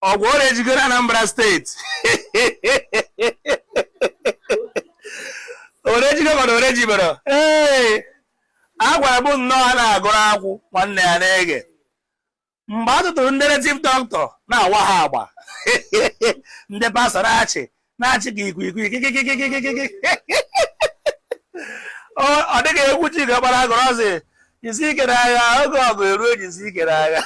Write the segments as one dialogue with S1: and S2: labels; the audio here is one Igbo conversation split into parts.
S1: Ọgwụ o rejigoro Anambra Steeti, o rejigo mana o rejibero. Ee, a gwara m nnọọ a na-agụrụ akwụ nwanne ya na-ege mgbe a tụtụrụ ndị native doctor na-awa ha agba, ndị pastọ na-achị na-achị ka ikwikwii kikikikikikiki. Ọ dịghị egwu Chika gbara agụrụ ọsị jisi ike n'agha oge ọgụ eruo, jisi ike n'agha.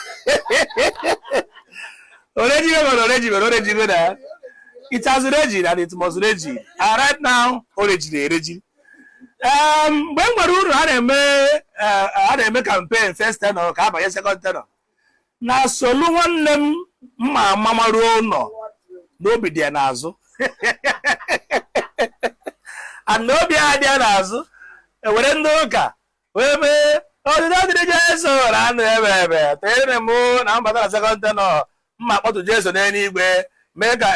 S1: O rejigo mana o rejibere, o rejigo na it has reji and it must reji, and right now o rejiri ereji. Mgbe m gwara uru a na-eme campaign first tenure ka abanye second tenure na Solu nwanne m mma amamaruo ụlọ n'obi dị ya n'azụ, and n'obi a dị ya n'azụ ewere ndị ụka wee mee odide dịrị Jesu na anụ ebe ebe tụnyere m na mbata na second tenure mma kpọtụ Jesu n'eluigwe, mee ka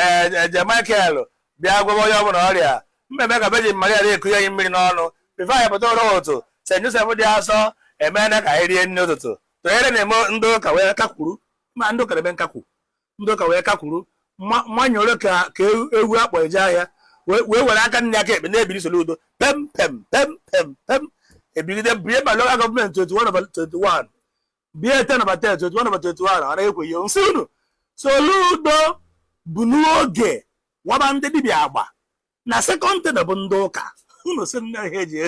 S1: eje Michael bịa gwọba onye ọbụla ọrịa, mmemme ka Virgin Maria na-ekunye anyị mmiri n'ọnụ before anyị pụta ụra ụtụ, St. Joseph dị asọ emeela ka anyị rie nri ụtụtụ. Tụnyere na eme ndị ụka wee kakwuru, ma ndị ụka na-eme nkakwu, ndị ụka wee kakwuru manyere ka ewu akpọ eje ahịa, wee were aka nne aka ekpe na-ebiri Soludo pem pem pem pem pem, ebigide bie ma local government 21 over 21, bie 10 over 10, 21 over 21. Ọ na-ekwe ihe nsị unu Soludo bụ n'oge waba ndị dibịa agba na second tenure bụ ndị ụka unu si nne ihe eji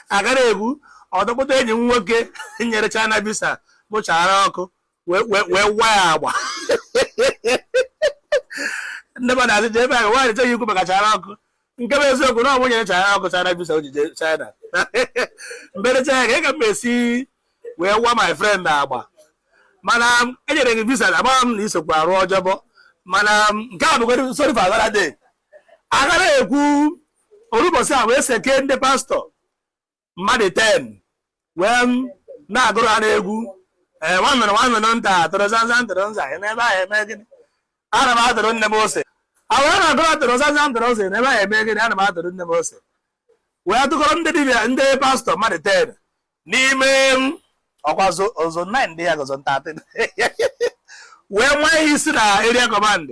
S1: agara egwu ọdọkpụta enyi m nwoke nyere China visa bụchara ọkụ wee wa ya agba. Ndị mmadụ asị jee ebe ahụ nwaanyị chọghị ikwu maka chara ọkụ. Nke bụ eziokwu na ọ bụ nyere chara ọkụ China visa o ji jee China mbere China ka ị ka m esi wee gwa my friend agba, mana enyere gị visa na agba m na isokwa arụ ọjọbọ. Mana nke a bụgoro sorry for another day. Agara ekwu orụbọsị a wee seke ndị pastọ mmadụ 10 wee na-agụrụ ha n'egwu. Ee, nwanụrụ nwanụrụ nta tụrụ zanzan tụrụ nza n'ebe ahụ eme gịnị? Ana m atụrụ nne m ose. Awee na-agụrụ atụrụ zanzan tụrụ ose n'ebe ahụ eme gịnị? Ana m atụrụ nne m ose. Wee tụkọrọ ndị dibịa, ndị pastọ mmadụ 10 n'ime ọkwa zone 9 dị ya, zone 13, wee nwa ihe isi na area command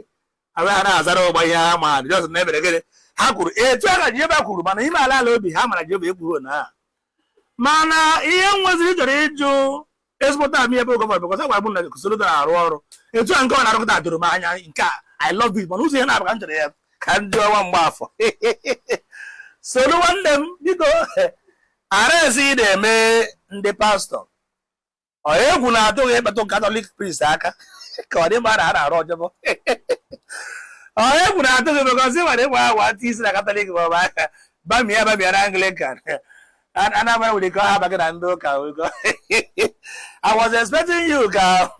S1: awe ha na-azara ụgba ihe ha ma just na ebere gịnị ha kwuru etu a ka Jehova kwuru, mana ime ala ala obi ha mara Jehova ekwughị na ha. Mana ihe nweziri chọrọ ịjụ ezigbote amị ebe governor, because agwara m na Soludo na-arụ ọrụ etu a nke ọ na-arụkọta doro m anya nke a, I love it. Mana ụzọ ihe na-abụ ka m chọrọ ya ka ndị ọnwa mgbaafọ Solu nwanne m, biko, arezi ị na-eme ndị pastọ ọ egwu na-atụ gị ịkpatụ Catholic priest aka ka ọ dị mma na a na-arụ ọjọbọ. Ọ egwu na-atụ gị because ị nwere ịgba agwa ntị isi na Catholic ma ọ bụ aka bamia bamia na Anglican. Anambra nwere ike ọ haba gị na ndị ụka. I was expecting you ka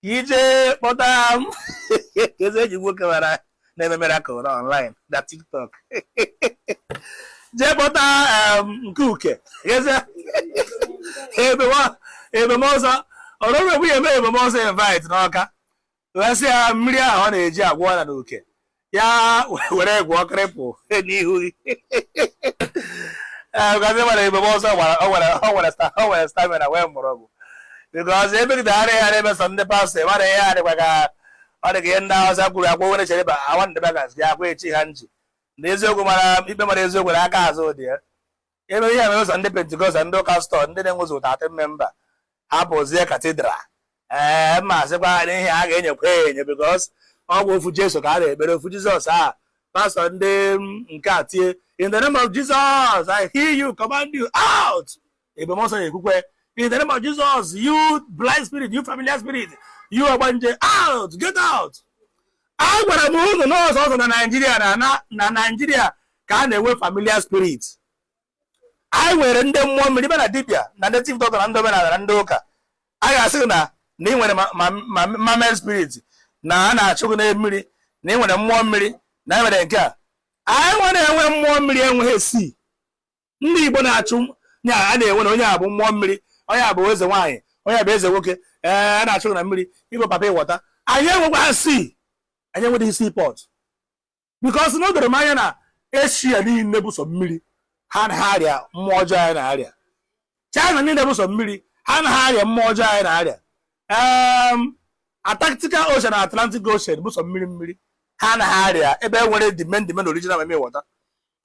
S1: ije kpọta eze eji nwoke mara na-eme miracle online na TikTok, jee kpọta nke uke eze ebemọsọ ọrụ egbu ya eme ebemọsọ invite n'Ọka, wee sị ya mmiri ahụ ọ na-eji agwọ ọrịa n'uke ya were gwọọ cripple n'ihu gị. Ee, nwere ebemọsọ o nwere stamina wee mgbọrọgwụ, because emegidegharị ya na-emesọ ndị pastọ mara ihe adịkwa ka ọ dị ka ihe ndị Awụsa kwuru akwa nwere chere ba awa ndị bagas ji akwa echi ha nji na eziokwu mara ikpe mara eziokwu na aka azụ dị ya ebe ihe emesọ ndị Pentikọst, ndị ụka stọ ndị na-enwezu 13 member hapụzie cathedral. Ee, mma asịkwa n'ihe a ga-enyekwa enye, because ọ bụ ofu Jesu ka a na-ekpere, ofu Jizọs a. Pastọ ndị nke a tie, "In the name of Jesus, I hear you, command you out." Ebemọsọ na-ekwukwe, "In the name of Jesus, you blind spirit, you familiar spirit, you ogbanje, out, get out." A gwara m unu n'ọsọ ọsọ na Naijiria na Naijiria ka a na-enwe familiar spirit. Anyị nwere ndị mmụọ mmiri bịa na dibịa na native doctor na ndị omenala na ndị ụka. A ga-asị na na ị nwere mermaid spirit, na a na-achụ gị na mmiri, na ị nwere mmụọ mmiri, na ị nwere nke a. Anyị nwere enwe mmụọ mmiri enweghị esi ndị Igbo na-achụ nya a na-enwe na onye a bụ mmụọ mmiri, onye a bụ eze nwaanyị, onye a bụ eze nwoke. Ee, a na-achụ gị na mmiri ịbụ papa ịghọta. Anyị enwekwa sea, anyị enweghị sea port, because na o doro m anya na Eshia niile bụ sọ mmiri ha na arịa mmụọ ọjọọ anyị na-arịa. China niile bụ sọ mmiri ha na arịa mmụọ ọjọọ anyị na-arịa. Antarctic Ocean na Atlantic Ocean bụ sọ mmiri mmiri. Ha anaghị arịa ebe e nwere the main original mami water.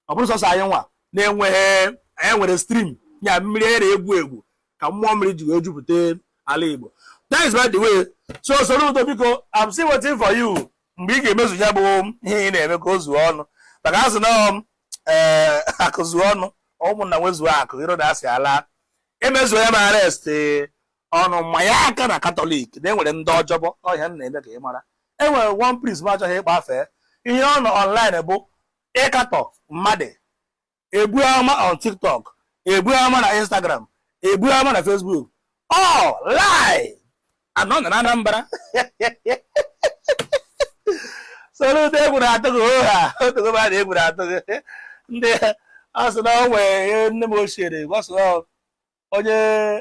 S1: Ọ bụrụ sọsọ anyị nwa na-enweghị, anyị nwere stream ya, mmiri e na-egwu egwu ka mmụọ mmiri ji wee jupụta ala Igbo. That is by the way. So Soludo, biko, I'm still waiting for you mgbe ị ga-emezu ya bụ ihe ị na-eme ka o zuo ọnụ, maka asị na ee, akụ zuo ọnụ, ụmụnna nwezuo akụ iro na asị ala emezuo ya ma arrest ọnụ ma ya aka na Catholic na enwere ndị ọjọbọ ọhịa m na-eme ka ị mara. Enwere one priest m achọghị ịkpa afee ihe ọ nọ online bụ ịkatọ mmadụ, ebu ama on TikTok, ebu ama na Instagram, ebu ama na Facebook, all lie anọ na Anambra. Soludo, egwu na-atụ gị oha otogo na egwu na-atụ gị. Ndị ọ sị na o nwere ihe nne m ochie na-ekwu, ọ sị na onye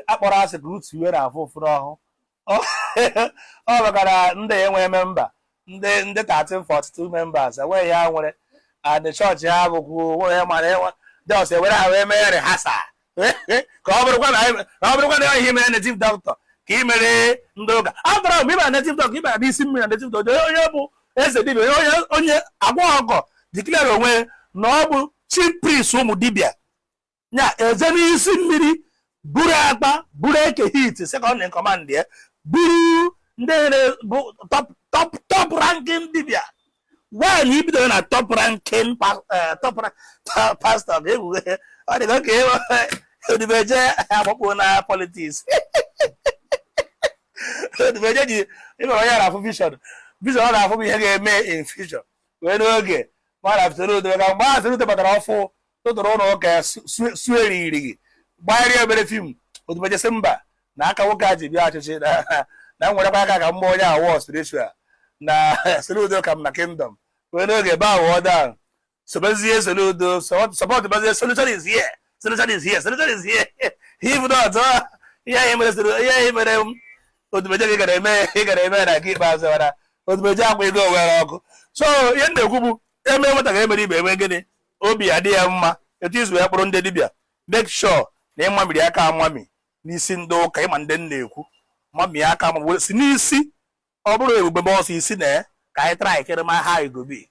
S1: akpọrọ asị ka utu iwe na-afụ ụfụ n'ọhụ. Ọ maka na ndị enwe member, ndị 1342 members enweghị ha nwere, and chọọchị ha bụkwa onwe ha mara enwe just ewere ha wee mee rehearsal, ka ọ bụrụkwa na ihe mere native doctor ka ị mere ndị ụka. After all, mgbe ị bara native doctor, ị bara n'isi mmiri na native doctor, onye bụ eze dibịa, onye agwa ọgọ declare onwe na ọ bụ chief priest ụmụ dibịa ya, eze n'isi mmiri, buru akpa, buru Eke Hit, second in command ya, buru ndị bụ top top top ranking dibịa. Nwaanyị ibidoro na top ranking top pastor ga-egwu. Ọ dị ka Odumeje agbakpuo na politics. Odumeje ji ịmara onye na-afụ vision. Vision ọ na-afụ bụ ihe ga-eme in future wee n'oge mara Soludo, ka mgbe ahụ Soludo batara ọfụ tụtụrụ ụlọ ụka ya sueriri gị gbagharịa obere film. Odumeje sị mba, na aka nwoke a ji bịa ọchịchị na nwerekwa aka ka mgbe onye awọ spiritual na Soludo ka m na kingdom wee n'oge ba awọ down, sobezie Soludo, support bazie. Solution is here, solution is here, solution is here. If not, ihe anyị mere, ihe anyị mere Odumeje gị gara eme, ị gara eme na nke ikpeazụ, mana Odumeje akwa ego were ọkụ. So ihe m na-ekwu bụ, eme nwata ka emere ibe eme gịnị, obi adị ya mma. Etu izu ya kpụrụ ndị dibịa, make sure na ịmamiri aka amami n'isi ndị ụka. Ịma ndị m na-ekwu, mami aka ama si n'isi, ọ bụrụ ebube m ọsọ isi na ka anyị try kere ma ha go be.